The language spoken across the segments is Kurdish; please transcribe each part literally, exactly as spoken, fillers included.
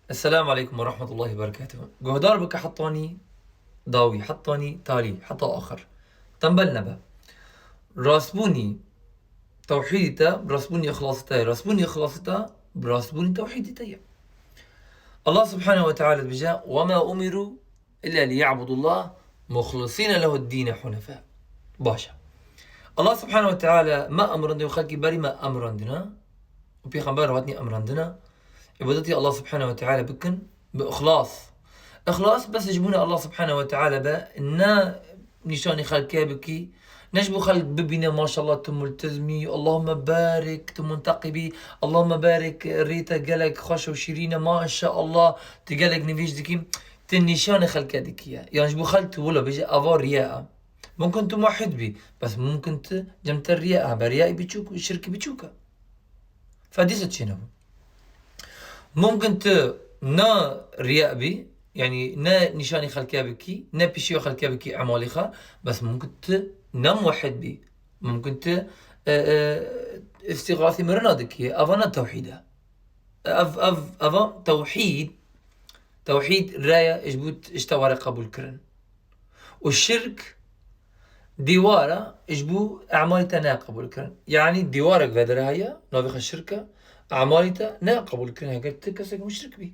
Esselamu aleykum ve rahmetullahi ve berekatuhu. Guhdar bike hetanî dawî, hetanî talî, heta axir. Tembel nebe. Rastbûnî tewhîdî te, rastbûnî ixlasî te, rastbûnî ixlasî te, rastbûnî tewhîdî te ye. Allah subhanehu ve teala dibêje, "Ve ma umiru illa liya'budullah muhlisîne lehu'd-dîne hunefa." Baş e. Allah subhanehu ve teala me emrandî û xelkî berî me emrandine û pêxember hatî emrandine îbadetî Allah subhanehu ve teala bikin bi ixlas. Ixlas bes ji bo ne Allah subhanehu ve teala be, ne nîşanî xelkê bikî, ne ji bo xelk bibîne, maşallah tu multizmî, Allahümme barik tu munteqibî, Allahümme barik rê te gelek xweş û şîrîn e, maşallah tu gelek nivîş dikî, tu nîşanê xelkê dikî ye. Yan ji bo xelk tu wilo bêje, ava riya e. Mumkin tu muwehhid bî, bes mumkin tu cem te riya e, be riyayî biçûk û şirkî biçûk e. Fedî se çênebû. Mumkin tu ne riya bî, yanî ne nîşanî xelkê bikî, ne pişiya xelkê bikî emalê xwe, bes mumkin tu ne muwehhid bî. Mumkin tu, e, e, îstîxasî mirina dikî. Eva ne tewhîd e. Ev, ev, eva tewhîd, tewhîd reye ji bo t-, ji te were qebûl kirin. Û şirk dîwar e ji bo emalê te ne qebûl kirin. Yanî dîwarek vedere heye, navê xwe şirk e, emalê te ne qebûl kirin, heger tu kesek muşrik bî.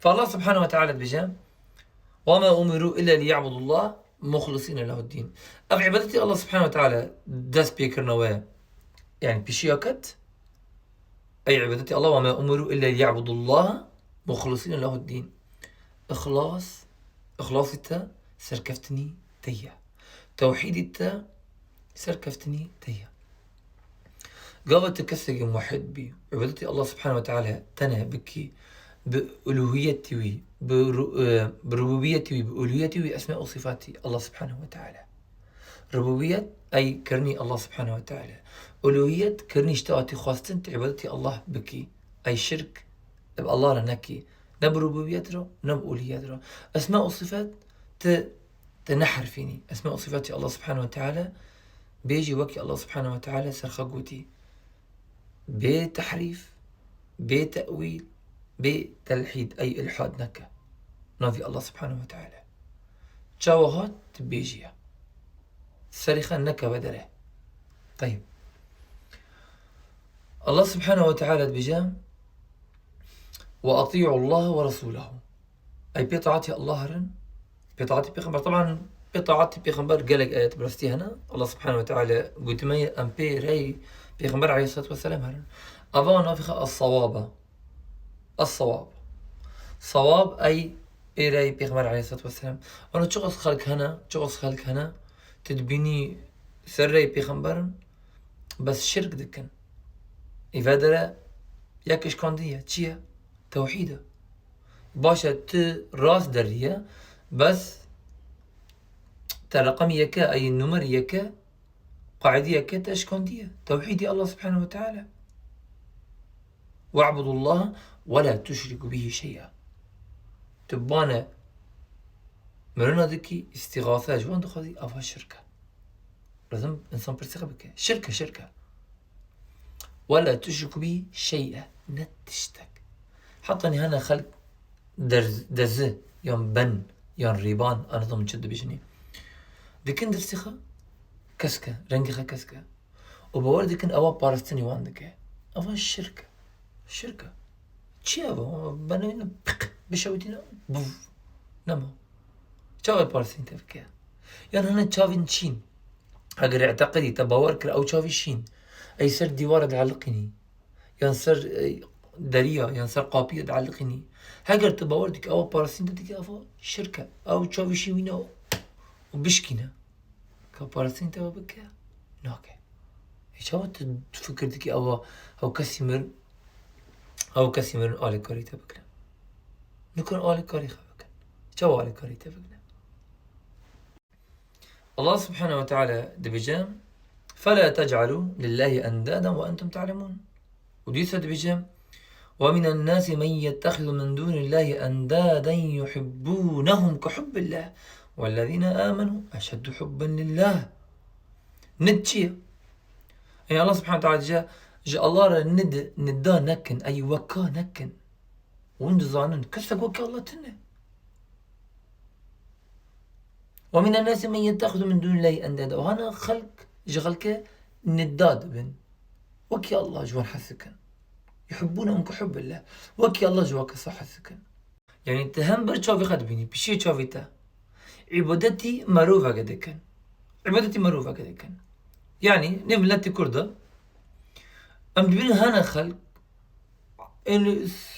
Fe Allah subhanehu ve teala dibêje, "Ve ma umiru illa liya'budullah muhlisîne lehu'd-dîn." Ev îbadetî Allah subhanehu ve teala dest pê kirine we, yanî pişiya ket, ey îbadetî Allah, "Ve ma umiru illa liya'budullah muhlisîne lehu'd-dîn." Ixlas, ixlasî te serkeftinî te ye. Tewhîdî te serkeftinî te ye. Gava tu kesekî muwehhid bî, îbadetî Allah subhanehu ve teala tenê bikî, bi uluhiyetî wî, bi ru-, e, bi rububiyetî wî, bi uluhiyetî wî, esma û sifatî Allah subhanehu ve teala. Rububiyet, ey kirinî Allah subhanehu ve teala. Uluhiyet, kirinî ji te hatî xwestin, tu îbadetî Allah bikî. Ey şirk bi Allah re nekî. Ne bi rububiyet re, ne bi uluhiyet re. Esma û sifat, tu, tu neherfînî. Esma û sifatî Allah subhanehu ve teala, bêjî wekî Allah subhanehu ve teala ser xwe gotî. Bê tehrîf, bê tewîl, bê telhîd, ey ilhad neke. Navî Allah subhanehu ve teala. Çawa hat tu bêjî ye. Serê xwe neke vedere. Teyib. Allah subhanehu ve teala dibêje, "Ve ati'u Allah ve Resûlehu." Ey pê taatî Allah herin, pê taatî pêxember. Teban pê taatî pêxember gelek ayet bi rastî hene. Allah subhanehu ve teala gotime ye, em pê rey pêxember aleyhissalatu vesselam herin. Ava navê xwe es-sawab e. Es-sawab. Sawab ey pê rey pêxember aleyhissalatu vesselam. Ana çiqas xelk hene, çiqas xelk hene, tu dibînî ser rey pêxemberin, bes şirk dikin. Î vedere yek şikandî ye. Çi ye? Tewhîd e. Baş e, tu rast derî ye, bes te reqemî yeke, ey numerî yeke, qaîdî yeke te şikandî ye. Tewhîdî Allah subhanehu ve teala. "Ve'budullaha ve la tuşriku bihi şey'a." Tu bane mirina dikî, îstîxase ji wan dixwazî, ava şirk e. Lazim insan pirsê xwe bike. Şirk e, şirk e. "Ve la tuşriku bihi şey'a." Ne tiştek. Heta nî hene xelk derz-, dezi, yan ben, yan rîban, ez nizanim çi dibêjinî. Dikin destê xwe kesk e, rengê xwe kesk e. Û bawer dikin ewa parastinî wan dike. Ewa şirk e. Şirk e. Çi ye ewa? Benê ne, piq, bişewitîne, buf. Nema. Çawa parastinî te bike? Yan hene çavên çîn. Eger îteqedî te bawer kir ew çavî şîn, ey ser dîwara dieliqînî. Yan ser, e, deriya, yan ser qapiya dieliqînî. Heger tu bawer dikî ewa parastinî te dike, ewa şirk e. Ew çavî şîn wîne û bişkîne. Ka parastinî te bike, nake. Ê çawa tu fikir dikî ewa, ew kesî mir, ew kesî mirin alîkarî te bikine? Nikin alîkarî xwe bikin. Çawa alîkarî te bikine? Allah subhanehu ve teala dibêje, "Fela tec'alû lillahi endaden ve entum ta'lemûn." Û dîsa dibêje, "Ve minen nasi men yettehizu min dûnillahi endaden yuhibbûnehum ke hubbillah, vellezîne âmenû eşeddu hubben lillah." Nid çi ye? Ey Allah subhanehu ve teala dibêje, ji Allah re nid, nidda nekin, ey weka nekin. Hûn dizanin kesek wekî Allah tune. ومن الناس من يتخذ من دون الله أندادا. Û hene xelk ji xelke nidda dibin. Wekî Allah ji wan hez dikin. يحبونهم كحب الله. Wekî Allah ji wan kesa hez dikin. Yanî tu hem ber çavê xwe dibînî, pişiyê çavê te. Îbadetî meroveke dikin. Îbadetî meroveke dikin. Yanî nê miletê Kurd e. Em dibînin hene xelk, ên,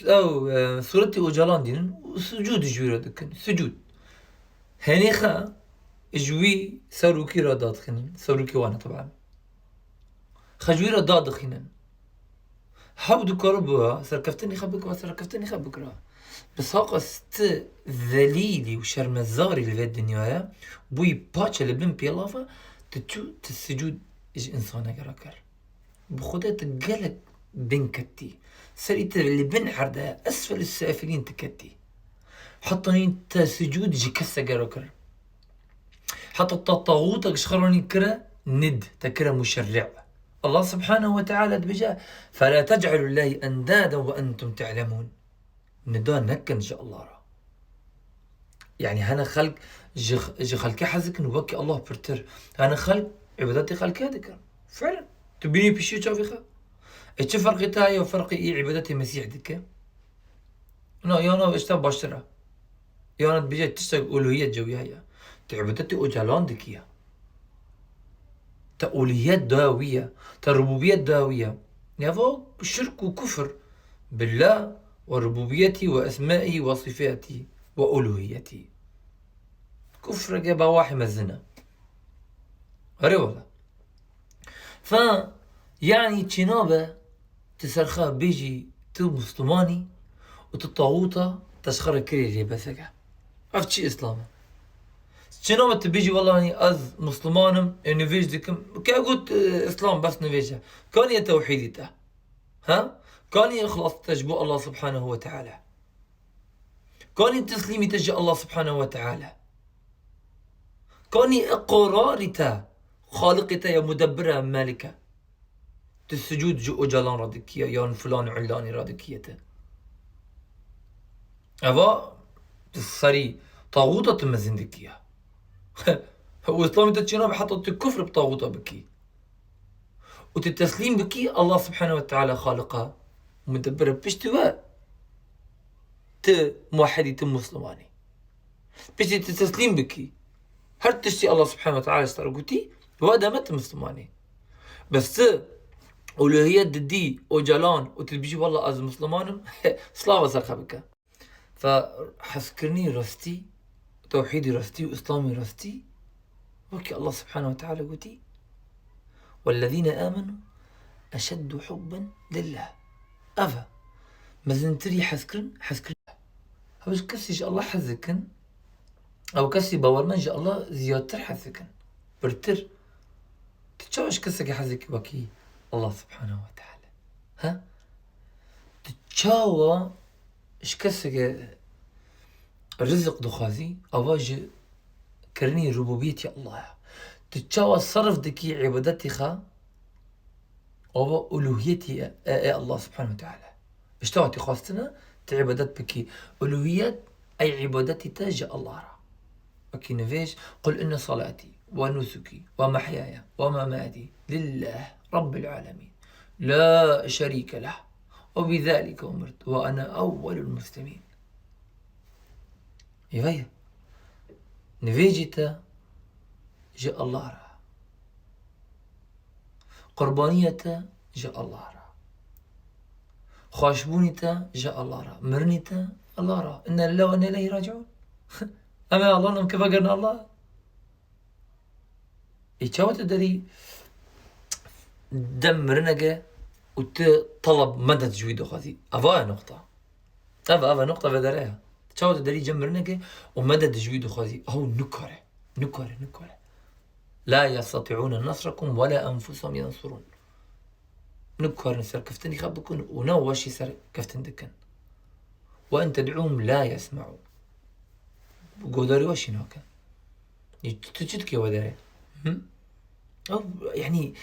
ew, e, sûretê Ocalan dînin û sicûd ji wî re dikin. Sicûd. Henê xe ji wî serokî re dadixînin. Serokî wan e, teban. Xe ji wî re dadixînin. Hew dikare biwa, serkeftinê xe bikira, serkeftinê xe bikira. Bi saqa sti zelîlî û şermezarî li vê dinyaya bûyî paçe li bin pêlava, tu çû, tu sicûd ji însaneke re kir. Bi Xwedê tu gelek din ketî. Serî tu li bin erde, esfel sefilîn tu ketî. Heta hîn te sicûd ji keseke re kir. Heta te taxûtek ji xwe re kire nid, te kire muşerri'. Allah subhanehu ve teala dibêje, فَلَا تَجْعَلُوا لِلَّهِ أَنْدَادًا وَأَنْتُمْ تَعْلَمُونَ. Nida nekin ji Allah re. Yanî hene xelk ji, ji xelkê hez dikin wekî Allah pirtir. Hene xelk îbadetê xelkê dikin. Fiilen. Tu bînî pişî çavê xwe. E çi ferqê te heye ferqê î îbadetê Mesîh dike? Na, yana işte baştir e. Yana dibêje tiştek uluhiyet cewiya ya. Tu îbadetê Ocalan dikiya. Te uluhiyet da wî ye. Te rububiyet da wî ye. Neva şirk û kufr billah ve rububiyetî ve esmaî ve sifetî ve uluhiyetî. Kufreke bawahî mezin e. Erê wela. Fe, yanî çênabe tu ser xwe bêjî tu Muslimanî û tu taxûta te ji xwe re kirî rêbeseke. Ev çi Îslam e? Çênabe tu bêjî, "Welahî ez Musliman im, ê nivêj dikim." Ke got, e, Îslam bes nivêj e. Kanî ye tewhîdî te? Ha? Kanî îxlas te ji bo Allah subhanehu ve teala? Kanî teslîmî te ji Allah subhanehu ve teala? Kanî iqrarî te Xaliqê te ya mudebbir e, melik e? Tu sicûd ji Ocalan re dikiye yan filan illanî re dikiye te? Eva tu serî taxûta tu mezin dikiye. Û Îslamê te çênabe heta tu kufr bi taxûta bikî. Û tu teslîm bikî Allah subhanehu ve teala Xaliqa mudebbir e. Piştî we tu muwehhidî, tu Muslimanî. Piştî tu teslîm bikî her tiştî Allah subhanehu ve teala ji te re gotî, we deme tu Muslimanî. Bes tu uluhiyet didî Ocalan û tu dibêjî, "Wallah ez Musliman im", slava ser xwe bike. Fe hezkirinî rastî, tewhîdî rastî û Îslamî rastî, wekî Allah subhanehu ve teala gotî, "Wellezîne amenû eşeddu hubben lillah." Ev e. Mezintirî hezkirin, hezkirin. Ew ji kesî ji Allah hez dikin, ew kesî bawermend ji Allah ziyadtir hez dikin. Pirtir. Tu çawa ji kesekî hez dikî wekî Allah subhanehu ve teala? He? Tu çawa ji keseke rizik dixwazî, ava ji kirinî rububiyetî Allah ya. Tu çawa serf dikî îbadetê xwe, ava uluhiyetî e, e, e Allah subhanehu ve teala. Îşte wextî xwestine tu îbadet bikî. Uluhiyet ey îbadetî te ji Allah re. Wekî nivêj, "Qul inne salatî ve nusukî ve mehyaya ve mematî lillah rabbil alemîn. La şerîke leh. Ve bizalike umirt ve ene ewwelul muslimîn." Ê veye. Nivêjî te ji Allah re. Qurbaniya te ji Allah re. Xweşbûnî te ji Allah re. Mirinî te Allah re. Inna lillahi ve inna ileyhi raciun. Em ê Allah, em keve gerine Allah. Ê çawa tu derî dem mirineke û tu talab medet ji wî dixwazî? Eva ye noqta. Ev, ev e noqta vedere ye. Çawa tu derî cem mirineke û medet ji wî dixwazî? Ew nikare. Nikare, nikare. La yestati'ûne nesrekum ve la enfusuhum yensurûn. Nikarin serkeftinî xwe bikin û ne weşî serkeftin dikin. Ve in ted'ûhum la yesme'û. Godarî weşî nakin. Ê, tu, tu çi dikê we derê? Hı? Ew, yanî,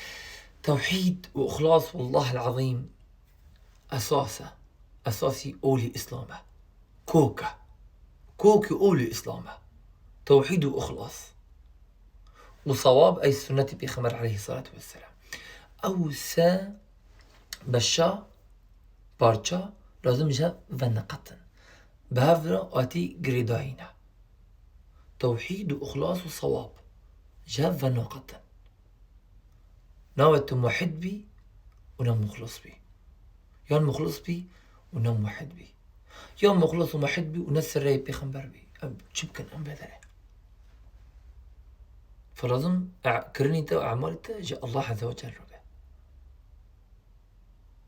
tewhîd û îxlas, wellahil ezîm, esas e. esasî olî Îslam e. Kok e. Kok û olî Îslam e. Tewhîd û ixlas. Û sewab ey sunnetî Pêxember aleyhissalatu vesselam. Ew se beşa, parça lazim ji hev veneqetin. Bi hev re hatî girêdayîne. Tewhîd û ixlas û sewab ji hev veneqetin. Nabe tu muhid bî û ne muxlis bî. Yan muxlis bî û ne muhid bî. Yan muxlis û muhid bî û ne ser rêyê Pêxember bî. Em çi bikin, em vedere. Fe lazim e-, kirinî te û emalî te ji Allah Azze ve Celle re be.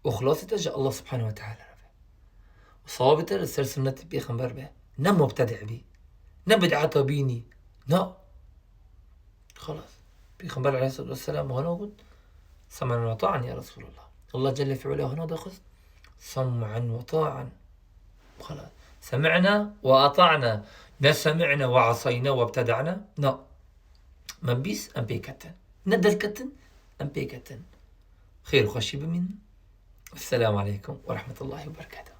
Û xilasî te ji Allah Subhanahu ve Teala re be. Û sewabê te li ser sunnetê Pêxember be. Ne mubtedi bî. Ne bid'eta bînî. Na. Xelas. Pêxember aleyhissalatu vesselam hana got, "Sem'an ve ta'an ya Resulallah." Allah Celle fi Ula hana daxist, "Sem'an ve ta'an." Xelas. Semi'na ve ata'na. Ne semi'na ve asayna ve ibteda'na. Na. Me bîst, em pê ketin. Ne derketin, em pê ketin. Xêr û xweşî bimînin. Esselamu aleykum ve rahmetullahi ve berekatuhu.